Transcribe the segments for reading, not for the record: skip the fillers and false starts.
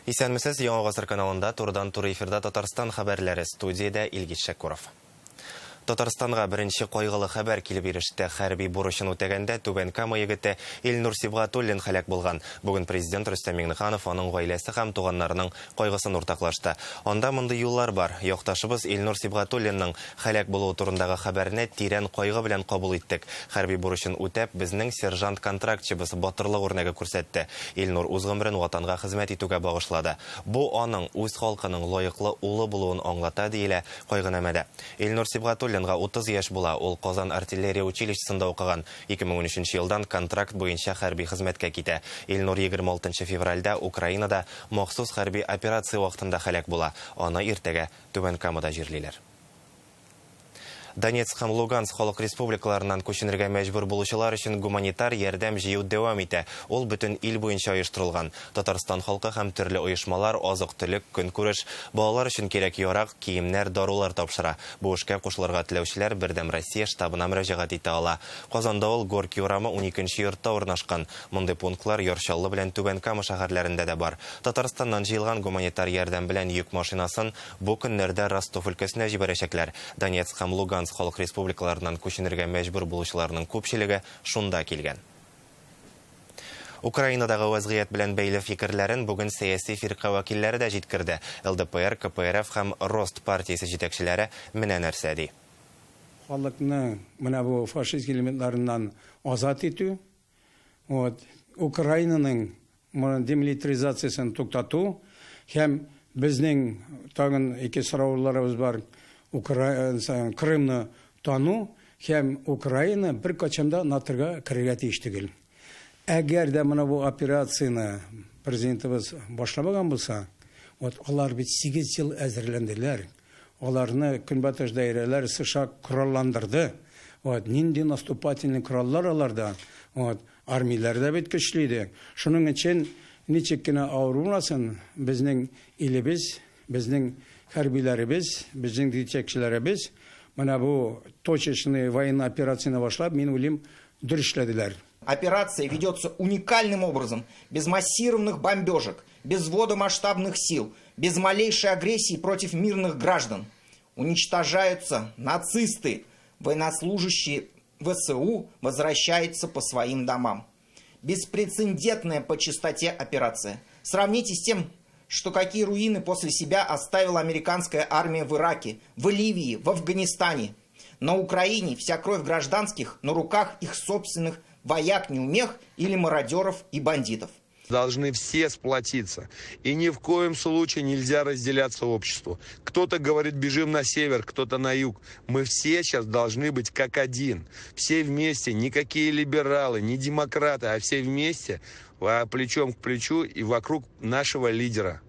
Исәнмесез, Яңа гасыр каналында турыдан-туры эфирда Татарстан хәбәрләре, студиядә Илгиз Шәкүров. Татарстанга беренче кайгылы хәбәр килеп иреште. Хәрби бурычын үтәгәндә Түбән Кама егете Илнур Сибгатуллин һәлак булган. Бүген Президент Рөстәм Миңнеханов аның гаиләсе һәм туганнарының кайгысын уртаклашты. Анда мондый юллар бар, Якташыбыз Илнур Сибгатуллинның һәлак булуы турындагы хәбәрне тирән кайгы белән кабул иттек. Хәрби бурычын үтәп, безнең сержант-контрактчыбыз батырлык үрнәге күрсәтте. Илнур үз гомерен Ватанга хезмәт итүгә багышлады. Бу аның үз халкының лаеклы улы булуын аңлата, диелә кайгынамәдә. Илнур Сибгатуллинга 30 яшь була, ул Казан артиллерия училищесында укыган. 2013 елдан контракт буенча хәрби хезмәткә китә. Илнур 26 февральдә Украинада махсус хәрби операция вакытында һәлак була. Аны иртәгә Түбән Камада җирлиләр. Донецк һәм Луганск халык республикаларыннан күченергә мәҗбүр булучылар өчен гуманитар ярдәм җыю дәвам итә. Ул бөтен ил буенча оештырылган. Татарстан халкы һәм төрле оешмалар азык-төлек, көнкүреш, балалар өчен кирәк-ярак, киемнәр, дарулар тапшыра. Бу эшкә кушылырга теләүчеләр Бердәм Россия штабына мөрәҗәгать итә ала. Казанда ул Горький урамы уникенче йортта урнашкан. Мондый пунктлар Яр Чаллы белән Түбән Кама шәһәрләрендә дә бар. Татарстаннан җыелган гуманитар ярдәм белән йөк машинасын бу көннәрдә Ростов өлкәсенә җибәрәчәкләр. Донецк һәм Луганск халык республикаларыннан күченергә мәҗбүр булучыларның күпчелеге шунда килгән. Украинадагы вәзгыять белән бәйле фикерләрен бүген сәяси фирка вәкилләре дә җиткерде. ЛДПР, КПРФ һәм Рост партиясе җитәкчеләре менә нәрсә ди. Халыкны менә бу фашист элементларыннан азат итү, вот, Украинаның демилитаризациясен туктату һәм безнең тагын ике сорауларыбыз бар, Крымны тану һәм Украина беркайчан да НАТОга керергә тиеш түгел. Әгәр дә менә бу операцияне президентыбыз башламаган булса, вот алар бит 8 ел әзерләнделәр. Аларны Көнбатыш даирәләр США коралландырды. Вот нинди наступательный кораллар аларда. Вот армияләр дә бит көчле иде. Шуның өчен ничек кенә авыр булмасын, безнең илебез, безнең хәрбиләребез, безнең җитәкчеләребез менә бу точечный военный операцияне башлап, мин уйлыйм, дөрес эшләделәр. Операция ведется уникальным образом, без массированных бомбежек, без ввода масштабных сил, без малейшей агрессии против мирных граждан. Уничтожаются нацисты, военнослужащие ВСУ возвращаются по своим домам. Беспрецедентная по частоте операция. Сравните с тем, что какие руины после себя оставила американская армия в Ираке, в Ливии, в Афганистане. На Украине вся кровь гражданских на руках их собственных вояк-неумех или мародеров и бандитов. Должны все сплотиться. И ни в коем случае нельзя разделяться обществу. Кто-то говорит, бежим на север, кто-то на юг. Мы все сейчас должны быть как один. Все вместе, никакие либералы, не демократы, а все вместе, плечом к плечу и вокруг нашего лидера.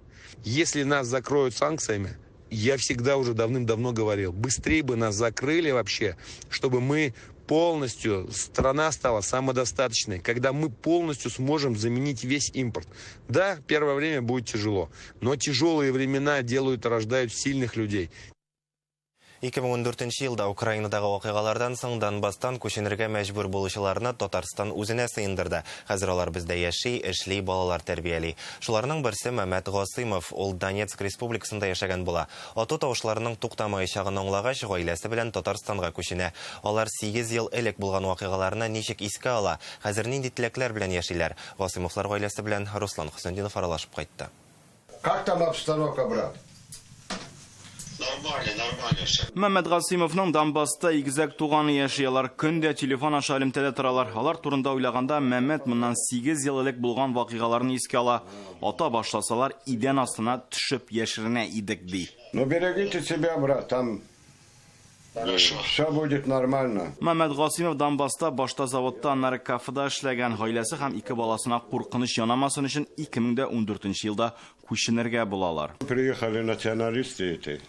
Если нас закроют санкциями, я всегда уже давным-давно говорил, быстрее бы нас закрыли вообще, чтобы мы полностью, страна стала самодостаточной, когда мы полностью сможем заменить весь импорт. Да, первое время будет тяжело, но тяжелые времена делают, рождают сильных людей. 2014 елда Украинадагы вакыйгалардан соң Донбасстан күченергә мәҗбүр булучыларны Татарстан үзенә сыендырды. Хәзер алар бездә яши, эшли, балалар тәрбияли. Шуларның берсе Мәмәт Гасыймов. Ул Донецк республикасында яшәгән була. Ату тавышларының туктамаячагын аңлагач, гаиләсе белән Татарстанга күченә. Алар 8 ел элек булган вакыйгаларны ничек искә ала, хәзер нинди теләкләр белән яшиләр? Гасыймовлар гаиләсе белән Руслан Хөснетдинов аралашып кайтты. Как там обстановка, брат? Нормально, нормально все. Мәмәт Гасыймовның Донбасста игезәк туганы яши. Алар көн дә телефон аша элемтәдә торалар. Алар турында уйлаганда Мәмәт моннан 8 ел элек булган вакыйгаларны искә ала. Ата башласалар, идән астына төшеп яшеренә идек, ди. Ну, берегите себя, брат, там Хорошо. все будет нормально. Мәмәт Гасыймов Донбасста башта заводта, аннары кафеда эшләгән. Гаиләсе һәм ике баласына куркыныч янамасын өчен 2014 елда күченергә булалар. Приехали националисты эти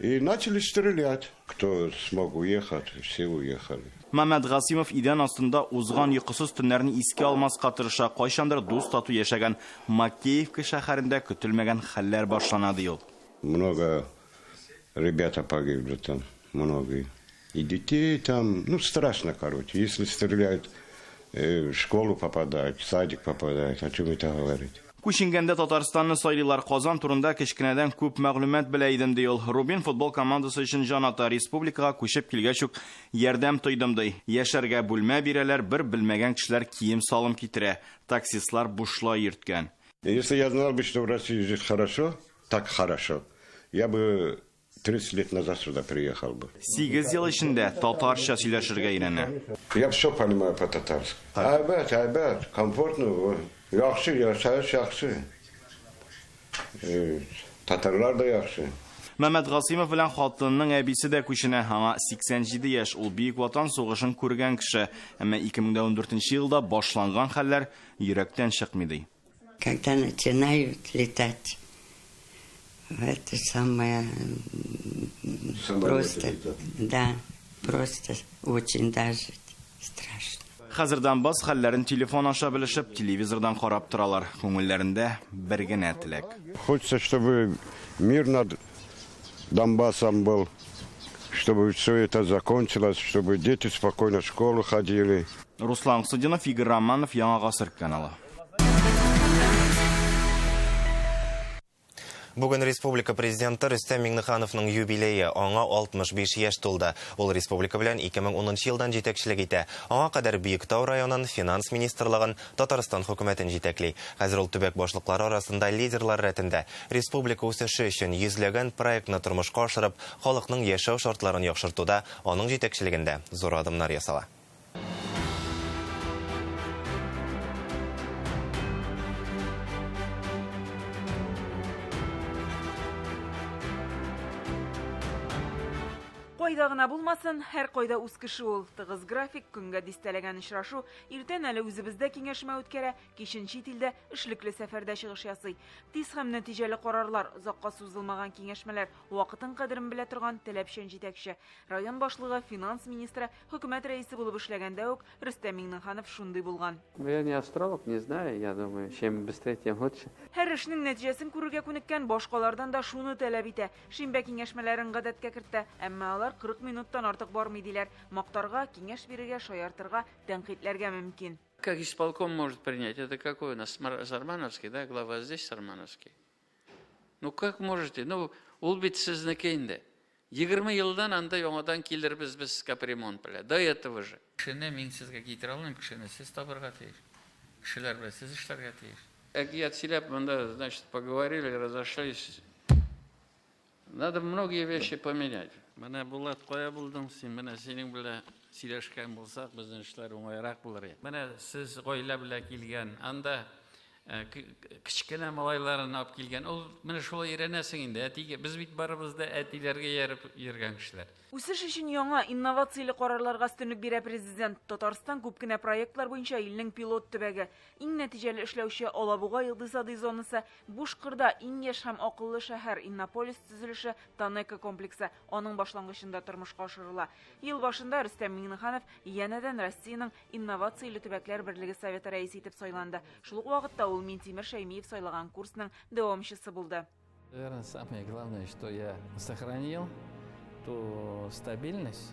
и начали стрелять. Кто смог уехать, все уехали. Мәмәт Гасыймов идән астында узган йокысыз төннәрне искә алмаска тырыша. Кайчандыр дус тату яшәгән Макеевка шәһәрендә көтелмәгән хәлләр башлана, ди ул. Много ребята погибли там, многие. И детей там, ну страшно, короче. Если стреляют, в школу попадают, в садик попадают, о чем это говорить? Күченгәндә Татарстанны сайлыйлар. Казан турында кечкенәдән күп мәгълүмат белә идем, ди ул. Рубин футбол командасы өчен җан ата. Республикага күчеп килгәч үк ярдәм тойдым, ди. Яшәргә бүлмә бирәләр, бер белмәгән кешеләр кием-салым китерә. Таксистлар бушлай йөрткән. Если я знал бы, что в России жить хорошо, так хорошо, я бы 30 лет назад сюда приехал бы. Сигез ел эчендә татарча сөйләшергә өйрәнә. Я все понимаю по-татарски. Әйбәт, әйбәт, комфортно, яхшы, яшәеш яхшы. Татарлар да яхшы. Мәмәт Гасыймов белән хатынының әбисе дә күченә. Аңа 87 яшь, ул Бөек Ватан сугышын күргән кеше. Әмма 2014 елда башланган хәлләр йөрәктән чыкмый, ди. Когда начинают летать, это самое просто, да, просто очень даже страшно. Хәзер Донбасс хәлләрен телефон аша белешеп, телевизордан карап торалар. Күңелләрендә бер генә теләк. Хочется, чтобы мир над Донбассом был, чтобы все это закончилось, чтобы дети спокойно в школу ходили. Руслан Хусудинов, Игорь Романов, Яңа Гасыр каналы. Бүген республика президенты Рөстәм Миңнехановның юбилее, аңа 65 яшь тулды. Ул республика белән 2010 елдан җитәкчелек итә. Аңа кадәр Биектау районын, финанс министрлыгын, Татарстан хөкүмәтен җитәкли. Хәзер ул төбәк башлыклары арасында лидерлар рәтендә. Республика үсеше өчен йөзләгән проектны тормышка ашырып, халыкның яшәү шартларын яхшыртуда аның җитәкчелегендә зур адымнар ясала. Кайда гына булмасын, һәр кайда үз кеше ул. Тыгыз график, көнгә дистәләгән очрашу, иртән әле үзебездә киңәшмә үткәрә, кичен чит илдә эшлекле сәфәрдә чыгыш ясый. Тиз һәм нәтиҗәле карарлар, озакка сузылмаган киңәшмәләр, вакытын кадерен белә торган таләпчән җитәкче. Район башлыгы, финанс министры, хөкүмәт рәисе булып эшләгәндә үк Рөстәм Миңнеханов шундый булган. Я не астролог, не знаю, я думаю, чем быстрее, тем лучше. Һәр эшнең нәтиҗәсен күрергә күнеккән, башкалардан да шуны таләп итә. Шимбә киңәшмәләрен гадәткә кертә, әмма алар 40 минуттан артык бармый диләр. Мактарга, киңәш бирергә, шаяртырга, тәнкыйтьләргә мөмкин. Как исполком может принять? Это какой у нас? Сармановский, да? Глава здесь Сармановский. Ну как можете? Ну, ул бит сезнеке инде. 20 елдан анда яңадан килербез без капремонт белән. До этого же. Кешене мин сезгә китерә алмыйм, кешене сез табырга тиеш. Кешеләр белән сез эшләргә тиеш. Әкият сөйләп монда, значит, поговорили, разошлись. Надо многие вещи поменять. Менә Булат, кая булдың син? Менә синең белән сөйләшкән булсак, безнең эшләр уңайрак булыр иде. Менә сез гаилә белән килгән, анда кечкенә малайларын алып килгән. Ул менә шулай өйрәнәсең инде. Әтигә, без бит барыбыз да әтиләргә ияреп йөргән кешеләр. Үсеш өчен яңа инновацияле карарларга өстенлек бирә президент. Татарстан күп кенә проектлар буенча илнең пилот төбәге. Иң нәтиҗәле эшләүче Алабуга икътисади зонасы, Бушкырда иң яшь һәм акыллы шәһәр Иннополис төзелеше Танеко комплексы аның башлангычында тормышка ашырыла. Ел башында Рөстәм Миңнеханов янәдән Россиянең инновацияле төбәкләр берлеге советы рәисе итеп сайланды. Шул ук вакытта ул Минтимер Шәймиев сайлаган курсның дәвамчысы булды. Наверное, самое главное, что я сохранил ту стабильность,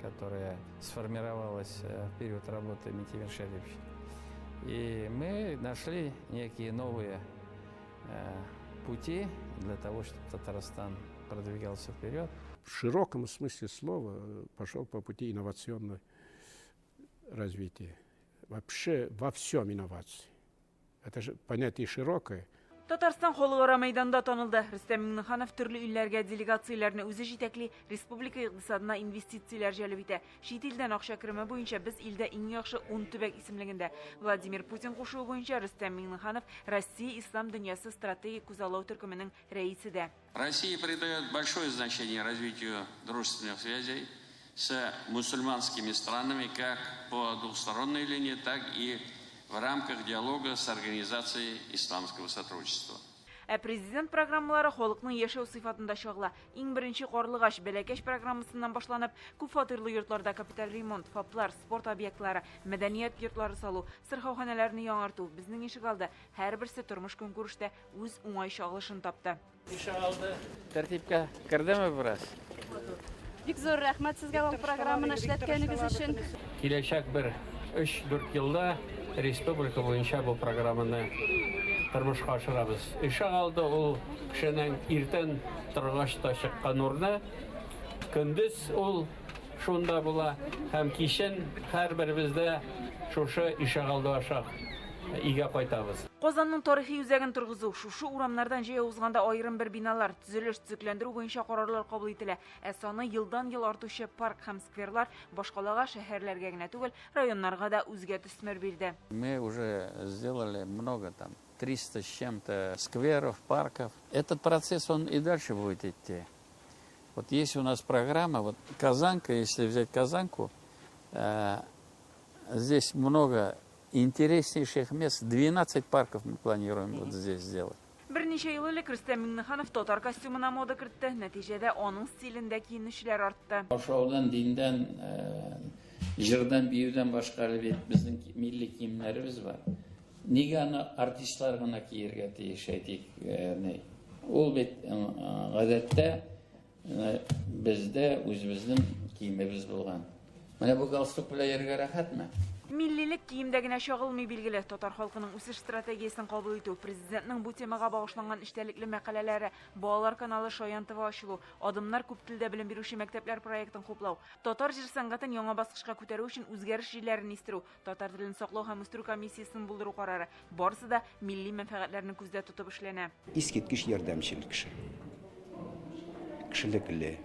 которая сформировалась в период работы Минтимера Шариповича. И мы нашли некие новые пути для того, чтобы Татарстан продвигался вперед. В широком смысле слова пошел по пути инновационного развития. Вообще во всем инновации. Это же понятие широкое. Татарстан халыкара мәйданда танылды. Рөстәм Миңнеханов төрле илләргә делегацияләрне үзе җитәкли, республика икътисадына инвестицияләр җәлеп итә. Чит илдән акча кереме буенча без илдә иң яхшы 10 төбәк исемлегендә. Владимир Путин кушуы буенча Рөстәм Миңнеханов Россия ислам дөньясы стратегик күзаллау төркеменең рәисе дә. Россия придает большое значение развитию дружественных связей с мусульманскими странами как по двухсторонней линии, так и в рамках диалога с Организацией исламского сотрудничества. Ә президент программалары халыкның яшәү сыйфатында чагыла. Иң беренче Карлыгач бәләкәч программасыннан башланып, күп фатирлы йортларда капиталь ремонт, ФАПлар, спорт объектлары, мәдәният йортлары салу, сырхауханаларны яңарту, безнең ишегалды һәрберсе тормыш көнкүрештә үз уңай чагылышын тапты. Ишегалды тәртипкә кердеме бераз? Бик зур рәхмәт сезгә ул программаны эшләткәнегез өчен. Киләчәк бер 3-4 елда республика буенча бу программаны тормышка ашырабыз. Ишегалды ул кешенең иртән торгач та чыккан урыны, көндез ул шунда була һәм кичен һәрберебез дә шушы ишегалды аша өйгә кайтабыз. Казанның тарихи үзәген торгызу, шушы урамнардан җәяү узганда аерым бер биналар, төзелеш, төзекләндерү буенча карарлар кабул ителә. Ә саны елдан-ел артучы парк һәм скверлар башкалага, шәһәрләргә генә түгел, районнарга да үзгә төсмер бирде. Мы уже сделали много там, 300 с чем-то скверов, парков. Этот процесс, он и дальше будет идти. Вот есть у нас программа, вот Казанка, если взять Казанку, здесь много интереснейших мест, 12 парков мы планируем вот здесь сделать. Берничә ел элек Рөстәм Миңнеханов татар костюмына мода кертте. Нәтиҗәдә аның стилендә киенүчеләр артты. Ашаудан, диндән, җырдан, биюдән башка әле бит безнең милли киемнәребез бар. Нигә аны артистлар гына киергә тиеш, әйтик, ни? Ул бит гадәттә бездә үзебезнең киемебез булган. Менә бу галстук белән йөрергә рәхәтме? Миллилек киемдә генә чагылмый, билгеле. Татар халкының үсеш стратегиясен кабул итү, президентның бу темага багышланган эчтәлекле мәкаләләре, балалар каналы Шаян ТВ ачылу, Адымнар күп телдә белем бирүче мәктәпләр проектын хуплау, татар җыр сәнгатен яңа баскычка күтәрү өчен үзгәреш җилләрен истерү, татар телен саклау һәм үстерү комиссиясен булдыру карары — барысы да милли мәнфәгатьләрне күздә тотып эшләнә. Искиткеч ярдәмчел кеше. Кешелекле.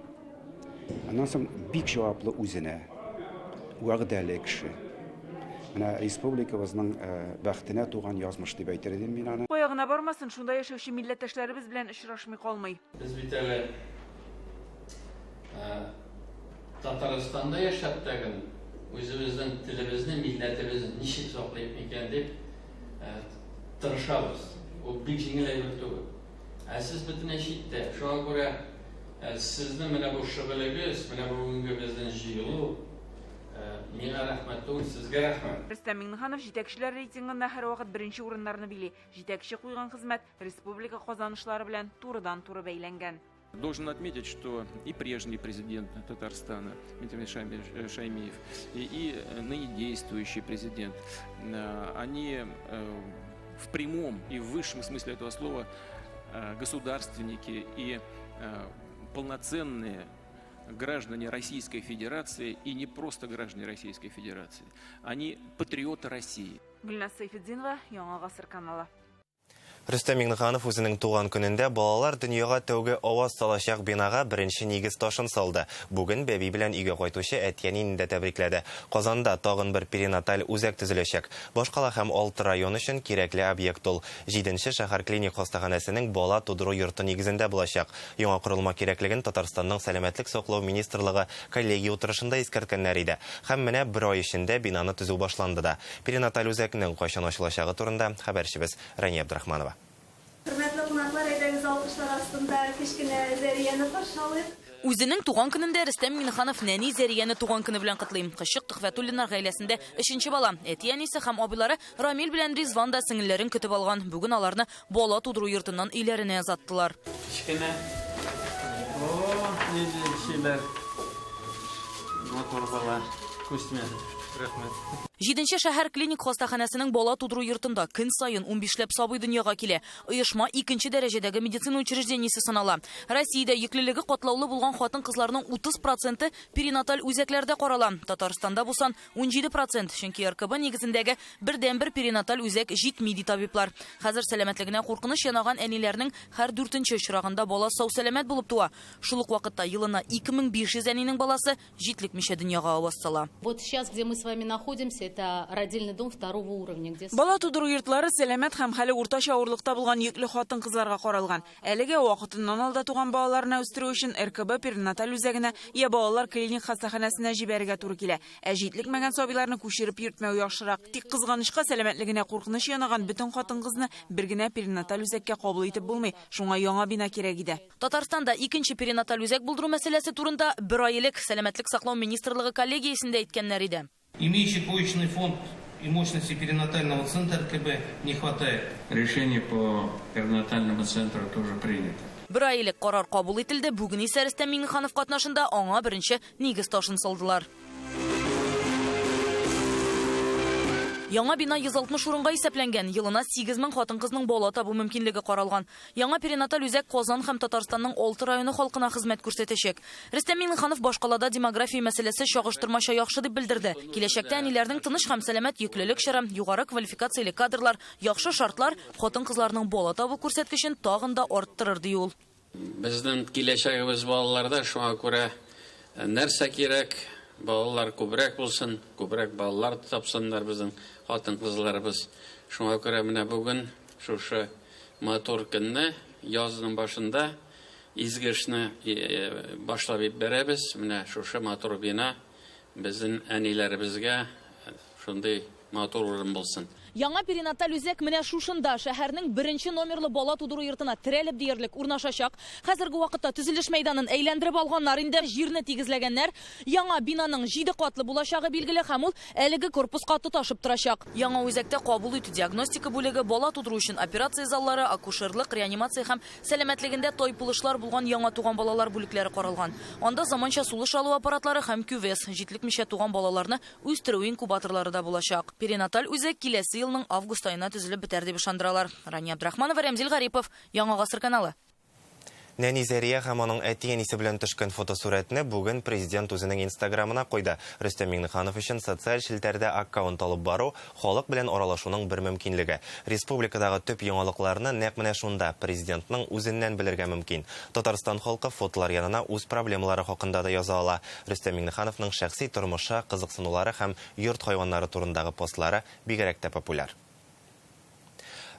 Аннан соң бик җаваплы үзенә, вәгъдәле кеше. Менә республикабызның бәхетенә туган язмыш дип әйтер идем мин аны. Кая гына бармасын, шунда яшәүче милләттәшләребез белән очрашмый калмый. Без бит әле Татарстанда яшәп тә гел үзебезнең телебезне, милләтебезне ничек саклыйк микән дип тырышабыз. Ул бик җиңел әйбер түгел. Ә сез бөтенләй читтә. Шуңа күрә сезнең менә бу шөгылегез, менә бүгенге безнең җыелу, миңа рәхмәт түгел, сезгә рәхмәт. Рөстәм Миңнеханов җитәкчеләр рейтингында һәрвакыт беренче урыннарны били. Җитәкче куйган хезмәт республика казанышлары белән турыдан-туры бәйләнгән. Должен отметить, что и прежний президент Татарстана Минтимер Шаймиев, и ныне действующий президент, они в прямом и в высшем смысле этого слова государственники и полноценные граждане Российской Федерации, и не просто граждане Российской Федерации, они патриоты России. Гөлназ Сәйфетдинова, Яңа Гасыр каналы. Рөстәм Миңнеханов үзенең туган көнендә балалар дөньяга тәүге аваз салачак бинага беренче нигез ташын салды. Бүген бәби белән өйгә кайтучы әти-әнине дә тәбрикләде. Казанда тагын бер перинаталь үзәк төзеләчәк. Башкала һәм 6 район өчен кирәкле объект ул. 7нче шәһәр клиник хастаханәсенең бала тудыру йорты нигезендә булачак. Яңа корылма кирәклеген Татарстанның сәламәтлек саклау министрлыгы коллегия утырышында искәрткәннәр иде. Һәм менә бер ай эчендә бинаны төзү башланды да. Перинаталь үзәкнең кайчан ачылачагы турында хәбәрчебез Рания Абдрахманова. Хөрмәтле кунаклар, әйдәгез алкышлар астында кечкенә Зәрияне каршы алыйк. Үзенең туган көнендә Рөстәм Миңнеханов нәни Зәрияне туган көне белән котлый. Кызчык Төхвәтуллиннар гаиләсендә 3нче бала. Әти-әнисе һәм абыйлары Рамил белән Ризван да сеңелләрен көтеп алган. Бүген аларны бала тудыру йортыннан өйләренә озаттылар. Кечкенә. О, нинди чибәр. Матур бала. Күз тимәсен. Рәхмәт. 7нче шәһәр клиник хастаханәсенең бала тудыру йортында көн саен 15ләп сабый дөньяга килә. Оешма 2нче дәрәҗәдәге медицина учреждениесе санала. Россиядә йөклелеге катлаулы булган хатын-кызларның 30% перинаталь үзәкләрдә карала. Татарстанда бу сан 17%, чөнки РКБ нигезендәге бердәнбер перинаталь үзәк җитми, ди табиблар. Хәзер сәламәтлегенә куркыныч янаган әниләрнең һәр 4нче очрагында бала сау-сәламәт булып туа. Шул ук вакытта елына 2500 әнинең баласы җитлекмичә дөньяга аваз сала. Вот сейчас, где мы с вами находимся, это родильный дом второго уровня, где Бала тудыру йортлары сәламәт һәм хәле уртача авырлыкта булган йөкле хатын-кызларга каралган. Әлегә вакытыннан алда туган балаларны үстерү өчен РКБ перинаталь үзәгенә я балалар клиник хастаханәсенә җибәрергә туры килә. Ә җитлекмәгән сабыйларны күчереп йөртмәү яхшырак. Тик кызганычка сәламәтлегенә куркыныч янаган бөтен хатын-кызны бер генә перинаталь үзәккә кабул итеп булмый. Шуңа яңа бина кирәк иде. Татарстанда 2нче перинаталь үзәк булдыру мәсьәләсе турында бер ай элек Сәламәтлек саклау министрлыгы коллегиясендә әйткәннәр иде. Имеющий коечный фонд и мощности перинатального центра РКБ не хватает. Решение по перинатальному центру тоже принято. Бер ай элек карар кабул ителде. Бүген исә Рөстәм Миңнеханов катнашында аңа беренче нигез ташын салдылар. Яңа бина 160 урынга исәпләнгән. Елына 8000 хатын-кызның бала табу мөмкинлеге каралган. Яңа перинаталь үзәк Казан һәм Татарстанның 6 районы халкына хезмәт күрсәтәчәк. Рөстәм Миңнеханов башкалада демография мәсьәләсе чагыштырмача яхшы дип белдерде. Киләчәктә әниләрнең тыныч һәм сәламәт йөклелек чоры, югары квалификацияле кадрлар, яхшы шартлар хатын-кызларның бала табу күрсәткечен тагын да арттырыр, ди ул. Безнең киләчәгебез балаларда, шуңа күрә нәрсә кирәк, балалар күбрәк булсын, күбрәк балалар тапсыннар безнең хатын-кызларыбыз. Шуңа күрә менә бүген шушы матур көнне, язның башында изге эшне башлап җибәрәбез. Менә шушы матур бина безнең әниләребезгә шундый матур урын булсын. Яңа перинаталь үзәк менә шушында, шәһәрнең беренче номерлы бала тудыру йортына терәлеп диярлек урнашачак. Хәзерге вакытта төзелеш мәйданын әйләндереп алганнар инде, җирне тигезләгәннәр. Яңа бинаның 7 катлы булачагы билгеле һәм ул әлеге корпуска тоташып торачак. Яңа үзәктә кабул итү диагностика бүлеге, бала тудыру өчен операция заллары, акушерлык, реанимация һәм сәламәтлегендә тайпылышлар булган яңа туган балалар бүлекләре каралган. Анда заманча сулыш алу аппаратлары һәм кювез, җитлекмичә туган балаларны үстерү инкубаторлары да булачак. Перинаталь үзәк киләсе елның август аена төзелеп бетәр дип ышандыралар. Рания Абдрахманова, Рәмзил Гарипов, Яңа Гасыр каналы. Нәни Зәрия һәм аның әти-әнисе белән төшкән фотосурәтне бүген президент үзенең Инстаграмына куйды. Рөстәм Миңнеханов өчен социаль челтәрдә аккаунт алып бару халык белән аралашуның бер мөмкинлеге. Республикадагы төп яңалыкларны нәкъ менә шунда президентның үзеннән белергә мөмкин. Татарстан халкы фотолар янына үз проблемалары хакында да яза ала. Рөстәм Миңнехановның шәхси тормышы, кызыксынулары һәм йорт хайваннары турындагы постлары бигрәк тә популяр.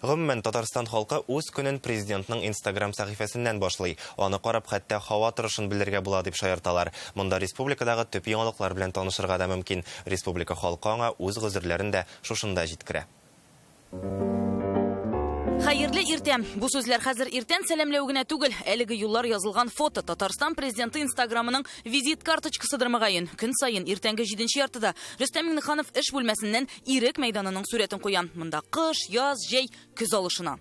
Гомумән, Татарстан халкы үз көнен президентның Инстаграм сәхифәсеннән башлый. Аны карап хәтта һава торышын белергә була дип шаярталар. Монда республикадагы төп яңалыклар белән танышырга да мөмкин. Республика халкы аңа үз гозерләрен дә шушында җиткерә. Хәерле иртә. Бу сүзләр хәзер иртән сәламләү генә түгел. Әлеге юллар язылган фото Татарстан президенты Инстаграмының визит карточкасыдыр мөгаен. Көн саен иртәнге 7:30-да Рөстәм Миңнеханов эш бүлмәсеннән Ирек мәйданының сурәтен куя. Монда кыш, яз, җәй, көз алышына.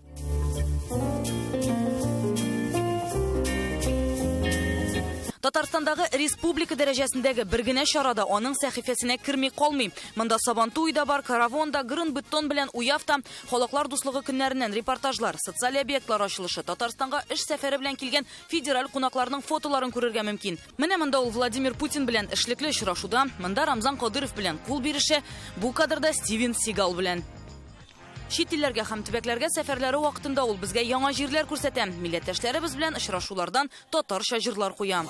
Татарстандагы республика дәрәҗәсендәге бер генә чарада аның сәхифәсенә керми калмый. Монда Сабантуй да бар, каравон да, грын-бетон белән уяв та, халыклар дуслыгы көннәреннән репортажлар, социаль объектлар ачылышы, Татарстанга эш сәфәре белән килгән федераль кунакларның фотоларын күрергә мөмкин. Менә монда ул Владимир Путин белән эшлекле очрашуда, монда Рамзан Кадыров белән кул бирешә, бу кадрда Стивен Сигал белән. Чит илләргә һәм төбәкләргә сәфәрләре вакытында ул безгә яңа җирләр күрсәтә. Милләттәшләребез белән очрашулардан татарча җырлар куя.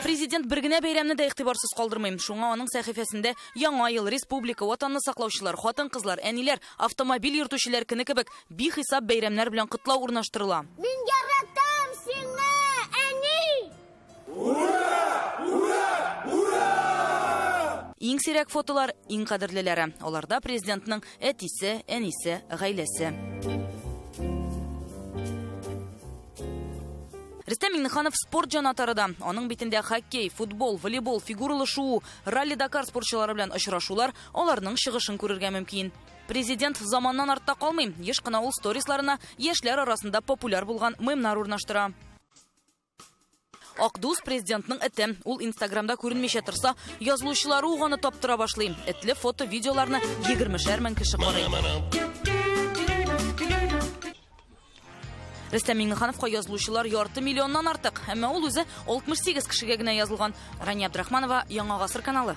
Президент бер генә бәйрәмне дә игътибарсыз калдырмый. Шуңа аның сәхифәсендә Яңа ел, республика, ватанны саклаучылар, хатын-кызлар, әниләр, автомобиль йөртүчеләр көне кебек бихисап бәйрәмнәр белән котлау урнаштырыла. Мин яратам сине, әни! Ура! Ура! Ура! Иң сирәк фотолар, иң кадерлеләре. Аларда президентның әтисе, әнисе, гаиләсе. Рөстәм Миңнеханов спорт җанатары да. Аның битендә хоккей, футбол, волейбол, фигуралы шуу, ралли-Дакар спортчылары белән очрашулар, аларның чыгышын күрергә мөмкин. Президент заманнан артта калмый. Еш кына ул сторисларына яшьләр арасында популяр булган мемнар урнаштыра. Акдус президентның эте. Ул Инстаграмда күренмичә торса, язылучылары ук аны таптыра башлый. Этле фото, видеоларны егермешәр мең кеше карый. Рөстәм Миңнехановка язылучылар ярты миллионнан артык. Әмма ул үзе 68 кешегә генә язылган. Рания Абдрахманова, Яңа Гасыр каналы.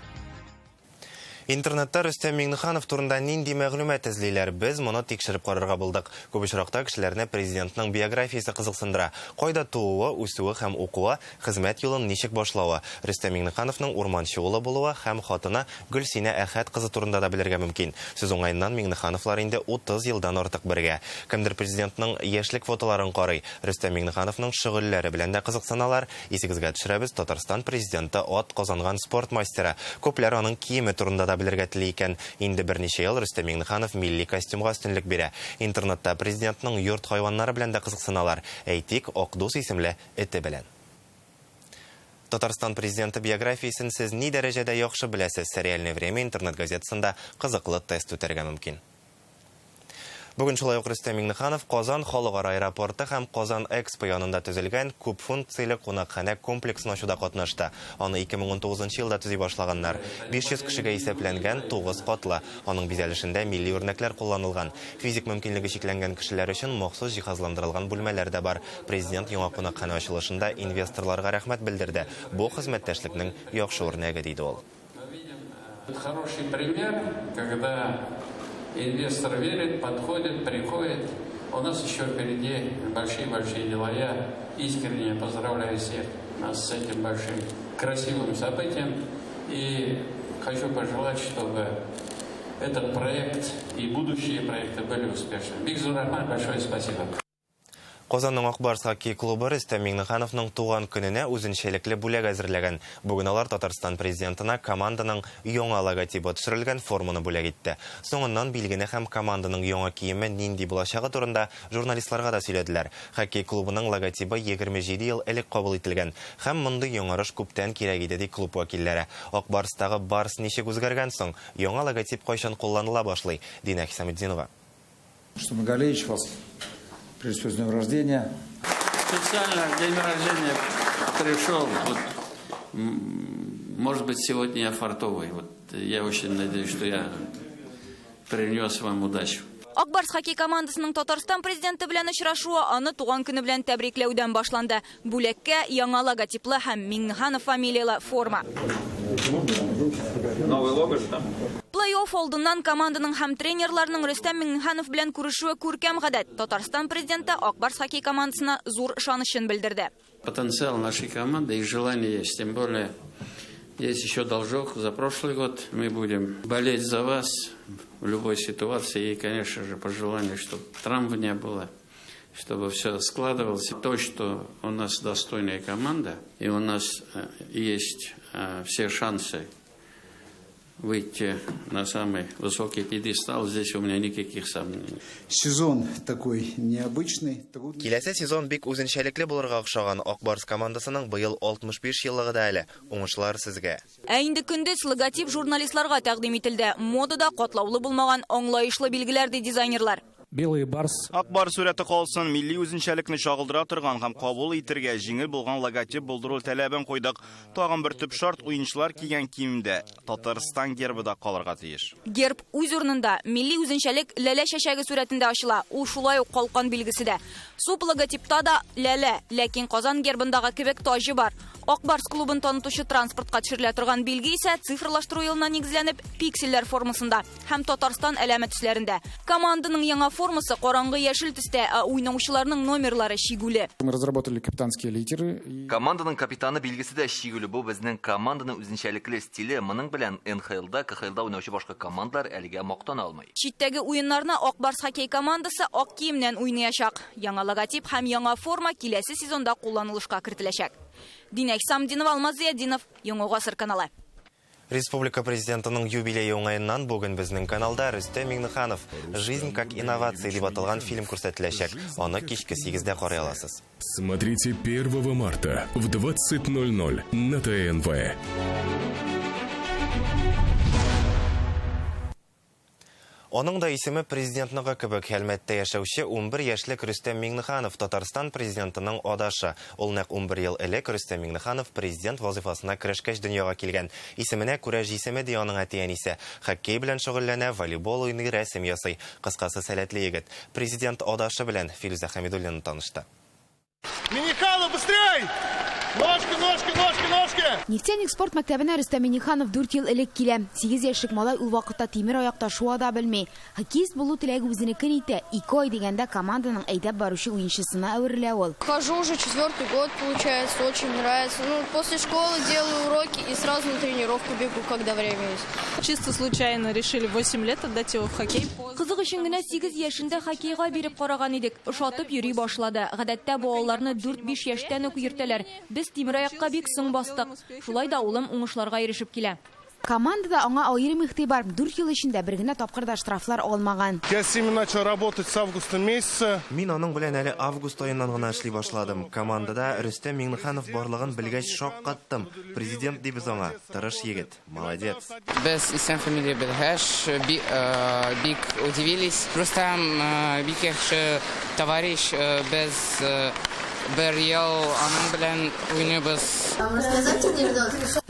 Интернетта Рөстәм Миңнеханов турында нинди мәгълүмат эзлиләр? Без моны тикшереп карарга булдык. Күп очракта кешеләрне президентның биографиясе кызыксындыра. Кайда тууы, үсүе һәм укуы, хезмәт юлын ничек башлавы, Рөстәм Миңнехановның урманчы улы булуы һәм хатыны Гөлсинә Әхәт кызы турында да белергә мөмкин. Сүз уңаеннан, Миңнехановлар инде 30 елдан артык бергә. Кемдер президентның яшьлек фотоларын карый, Рөстәм Миңнехановның шөгыльләре белән дә кызыксыналар. Исегезгә төшерәбез, Татарстан президенты ат казанган спорт мастеры. Күпләр аның киеме турында да белергә тели икән. Инде берничә ел Рөстәм Миңнеханов милли костюмга өстенлек бирә. Интернетта президентның йорт хайваннары белән дә кызыксыналар. Әйтик, Акдус исемле эте белән. Татарстан президенты биографиясен сез ни дәрәҗәдә яхшы беләсез? Реальное время интернет газетасында кызыклы тест үтәргә мөмкин. Бүген шулай ук Рөстәм Миңнеханов Казан халыкара аэропорты һәм Казан Экспо янында төзелгән күп функцияле кунакханә комплексын ачуда катнашты. Аны 2019 елда төзи башлаганнар. 500 кешегә исәпләнгән 9 катлы. Аның бизәлешендә милли үрнәкләр кулланылган. Физик мөмкинлеге чикләнгән кешеләр өчен махсус җиһазландырылган бүлмәләр дә бар. Президент яңа кунакханә ачылышында инвесторларга рәхмәт белдерде. Бу хезмәттәшлекнең яхшы үрнәге, диде ул. Это хороший пример, когда инвестор верит, подходит, приходит. У нас еще впереди большие-большие дела. Я искренне поздравляю всех нас с этим большим красивым событием. И хочу пожелать, чтобы этот проект и будущие проекты были успешны. Бик зур рәхмәт, большое спасибо. Казанның Ак Барс хоккей клубы Рөстәм Миңнехановның туган көненә үзенчәлекле бүләк әзерләгән. Бүген алар Татарстан президентына команданың яңа логотибы төшерелгән форманы бүләк итте. Соңыннан билгене һәм команданың яңа киеме нинди булачагы турында журналистларга да сөйләделәр. Хоккей клубының логотибы 27 ел элек кабул ителгән һәм мондый яңарыш күптән кирәк иде, ди клуб вәкилләре. Ак Барстагы Барс ничек үзгәргән соң? Яңа логотип кайчан кулланыла башлый? Динә Хисаметдинова. Рустам Нургалиевич, вас прежде всего с днем рождения. Специально в день рождения пришел. Вот, может быть, сегодня я фартовый. Вот, я очень надеюсь, что я принес вам удачу. Ак Барс хоккей командасының Татарстан президенты белән очрашуы аны туган көне белән тәбрикләүдән башланды. Бүләккә яңа логотиплы һәм Миңнеханов фамилияле форма. Новый лого же там? Плей-офф алдыннан команданың һәм тренерларның Рөстәм Миңнеханов белән күрешүе күркәм гадәт. Татарстан президенты Ак Барс хоккей командасына зур ышанычын белдерде. Потенциал нашей команды и желание есть, тем более есть еще должок за прошлый год. Мы будем болеть за вас в любой ситуации. И, конечно же, пожелание, чтобы травм не было, чтобы все складывалось. То, что у нас достойная команда, и у нас есть все шансы выйти на самый высокий пьедестал, здесь у меня никаких сомнений. Сезон такой необычный. Киләсе сезон бик үзенчәлекле булырга охшаган. Ак Барс командасының быел 65 еллыгы да әле. Уңышлар сезгә. Ә инде көндез логотип журналистларга тәкъдим ителде. Модада катлаулы булмаган аңлаешлы билгеләр, ди дизайнерлар. Белый барс. Ак Барс сурәте калсын, милли үзенчәлекне чагылдыра торган һәм кабул итәргә җиңел булган логотип булдыру таләбен куйдык. Тагын бер төп шарт: уенчылар кигән киемдә Татарстан гербы да калырга тиеш. Герб үз урынында, милли үзенчәлек ләлә чәчәге сурәтендә ачыла. Ул шулай ук калкан билгесе дә. Суп логотипта да ләлә, ләкин Казан гербындагы кебек таҗы бар. Ак Барс клубын танытучы транспортка төшерелә торган билге исә цифрлаштыру юлына нигезләнеп пиксельләр формасында һәм Татарстан әләме төсләрендә. Команданың яңа формасы караңгы яшел төстә, ә уйнаучыларның номерлары чигүле. Мы разработали капитанские литеры. Команданың капитаны билгесе дә чигүле. Бу безнең команданың үзенчәлекле стиле. Моның белән НХЛда, КХЛда уйнаучы башка командалар әлегә мактана алмый. Читтәге уеннарны Ак Барс хоккей командасы ак киемнән уйнаячак. Яңа логотип һәм яңа форма киләсе сезонда кулланылышка кертеләчәк. Динә Хисамдинова, Алмаз Зиятдинов, Яңа Гасыр каналы. Республика президентының юбилее уңаеннан бүген безнең каналда Рөстәм Миңнеханов «Жизнь как инновация» дип аталган фильм күрсәтеләчәк. Аны кичке 8дә карый аласыз. Смотрите 1 марта в 20:00 на ТНВ. Аның да исеме президентныкы кебек. Әлмәттә яшәүче 11 яшьлек Рөстәм Миңнеханов Татарстан президентының адашы. Ул нәкъ 11 ел элек Рөстәм Миңнеханов президент вазифасына керешкәч дөньяга килгән. Исеменә күрә җисеме, ди аның әти-әнисе. Хоккей белән шөгыльләнә, волейбол уйный, рәсем ясый. Кыскасы, сәләтле егет. Президент адашы белән Филүзә Хәмидуллина танышты. Минниханов, быстрей! Ножки, ножки, ножки, ножки! Нефтяник спорт мәктәбенә Рөстәм Минниханов 4 ел элек килә. 8 яшьлек малай ул вакытта тимер аякта шуа да белми. Хоккеист булу теләге үзенекен итә. 2 ай дигәндә команданың әйдәп баручы уенчысына әверелә ул. Хожу уже 4-й год, получается, очень нравится. Ну, после школы делаю уроки и сразу на тренировку бегу, когда время есть. Чисто случайно решили 8 лет отдать его в хоккей. Кызык өчен генә 8 яшендә хоккейга биреп караган идек. Ошатып йөри башлады. Гадәттә балаларны 4-5 яшьтән үк йөртәләр. Без тимер аякка бик соң бастык. Шулай да улым уңышларга ирешеп килә. Командада аңа аерым игътибар. 4 ел эчендә бер генә тапкыр да штрафлар алмаган. Я с ними начал работать с августа месяца. Мин аның белән әле август аеннан гына эшли башладым. Командада Рөстәм Миңнеханов барлыгын белгәч шаккаттым. Президент дибез аңа. Тырыш егет. Молодец. Без исем фамилия белгәч, бик удивились. Рустам бик яхшы товарищ, без бер ел аның белән уйныйбыз.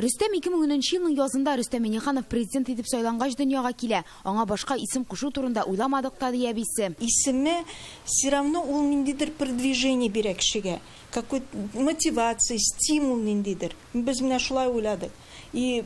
Рөстәм 2010 елның язында Рөстәм Миңнеханов президент итеп сайлангач дөньяга килә. Аңа башка исем кушу турында уйламадык та, ди әбисе. Исеме все равно ул ниндидер продвижение бирә кешегә. Какой мотивация, стимул ниндидер. Без менә шулай уйладык. И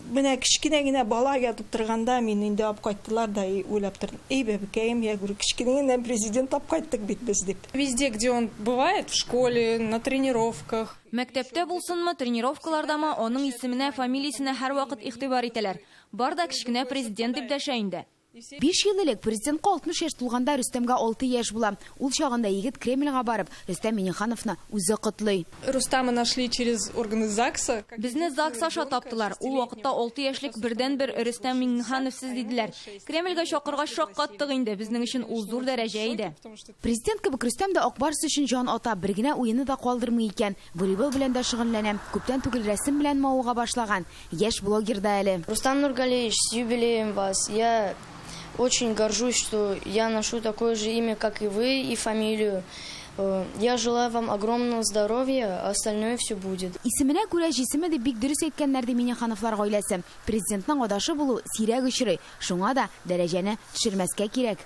менә кечкенә генә бала ятып торганда мин инде алып кайттылар да и уйлап тордым. Эй, бәбекәем, я говорю, кечкенә генә президент алып кайттык бит без дип. Везде, где он бывает, в школе, на тренировках. Мәктәптә булсынмы, тренировкалардамы, аның исеменә, фамилиясенә һәрвакыт игътибар итәләр. Бар да кечкенә президент дип дәшә инде. 5 ел элек президентка 60 яшь тулганда Рөстәмгә 6 яшь була. Ул чагында егет Кремльгә барып, Рөстәм Миңнехановны үзе котлый. Рустама нашли через органы ЗАГСа. Безне ЗАГС аша таптылар. Ул вакытта 6 яшьлек бердәнбер Рөстәм Миңнеханов сез диделәр. Кремльгә чакыргач шаккаттык инде. Безнең өчен ул зур дәрәҗә иде. Президент кебек Рөстәм дә Ак Барс өчен җан ата, бер генә уены да калдырмый икән. Волейбол белән дә шөгыльләнә. Күптән түгел рәсем белән мавыга башлаган. Яшь блогер да әле. Рустам Нургалиевич, с юбилеем вас. Я очень горжусь, что я ношу такое же имя, как и вы, и фамилию. Я желаю вам огромного здоровья, а остальное все будет. Исеменә күрә җисеме дип бик дөрес әйткәннәр ди Миңнехановлар гаиләсе. Президентның адашы булу сирәк очрый. Шуңа да дәрәҗәне төшермәскә кирәк.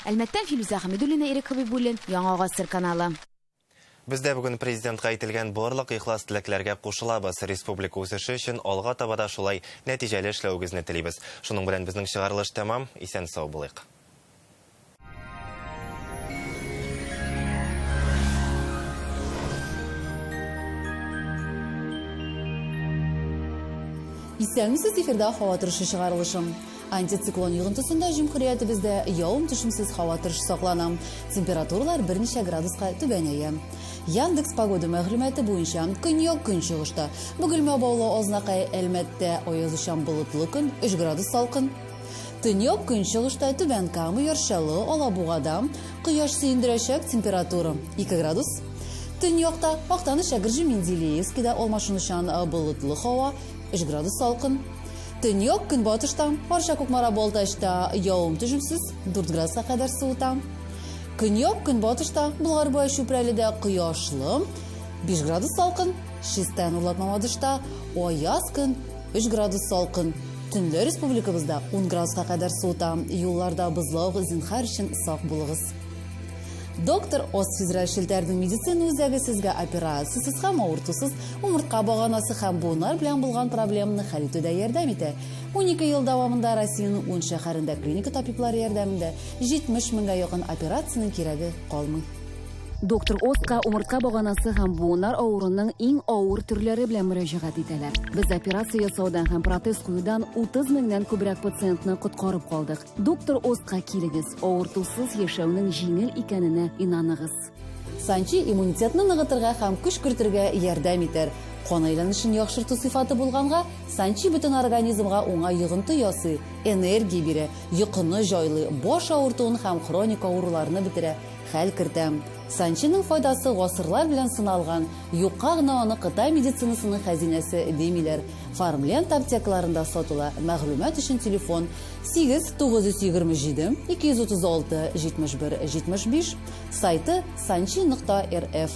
Әлмәттән Филүзә Хәмидуллина, Ирек Хәбибуллин, Яңа Гасыр каналы. Без дә бүген президентка әйтелгән барлык ихлас теләкләргә кушылабыз. Республика үсеше өчен алга таба да шулай нәтиҗәле эшләвегезне телибез. Шуның белән безнең чыгарылыш тәмам. Исән сау булыйк. Исәнмесез, эфирда һава торышы чыгарылышы. Антициклон йогынтысында җөмһүриятебездә явым-төшемсез һава торышы саклана. Температуралар берничә градуска түбәнәя. Яндекс погода мәгълүматы буенча көньяк көнчыгышта Бөгелмә, Баулы, Азнакай, Әлмәттә аязучан болытлы көн, 3 градус салкын. Төньяк көнчыгышта Түбән Кама, Яр Чаллы, Алабугада кояш сөендерәчәк, температура 2 градус. Төньякта Актаныш, Әгерҗе, Менделеевскида алмашынучан болытлы һава, 3 градус салкын. Төньяк көнбатышта Арча, Кукмара, Балтачта явым-төшемсез, 4 градуска кадәр суыта. Көньяк көнбатышта Болгар-Бай, Чүпрәледә кояшлы, 5 градус салкын. Чистай, Нурлат, Мамадышта аяз көн, 3 градус салкын. Төнлә республикабызда 10 градуска кадәр суыта. Юлларда бозлавык, зинһар өчен сак булыгыз. Доктор Ост федераль челтәрнең медицина үзәге сезгә операциясез һәм авыртусыз умыртка баганасы һәм буыннар белән булган проблеманы хәл итүдә ярдәм итә. 12 ел дәвамында Россиянең 10 шәһәрендә клиника табиблары ярдәмендә 70 меңгә якын операциянең кирәге калмый. Доктор Остка умыртка баганасы һәм буыннар авыруының иң авыр төрләре белән мөрәҗәгать итәләр. Без операция ясаудан һәм протез куюдан 30 меңнән күбрәк пациентны коткарып калдык. Доктор Остка килегез, авыртусыз яшәүнең җиңел икәненә инаныгыз. Санчи иммунитетны ныгытырга һәм көч кертергә ярдәм итәр. Кан әйләнешен яхшырту сыйфаты булганга, санчи бөтен организмга уңай йогынты ясый, энергия бирә, йокыны җайлый, баш авыртуын һәм хроник авыруларны бетерә, хәл кертә. Санчиның файдасы гасырлар белән сыналган, юкка гына аны Кытай медицинасының хәзинәсе димиләр. Фармленд аптекаларында сатыла. Мәгълүмат өчен телефон 8 927 236 71 75, сайты санчи.рф.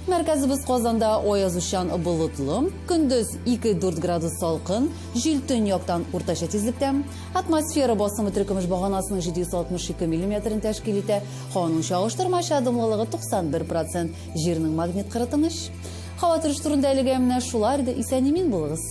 Мәркәзебез Казанда аязучан болытлы, көндез 2-4 градус салкын, җил төньяктан уртача тизлектә. Атмосфера басымы теркөмеш баганасының 762 миллиметрын тәшкил итә. Һаваның чагыштырмача дымлылыгы 91%, җирнең магнит кыры тыныч. Һава торышы турында әлегә менә шулар иде. Исән-имин булыгыз.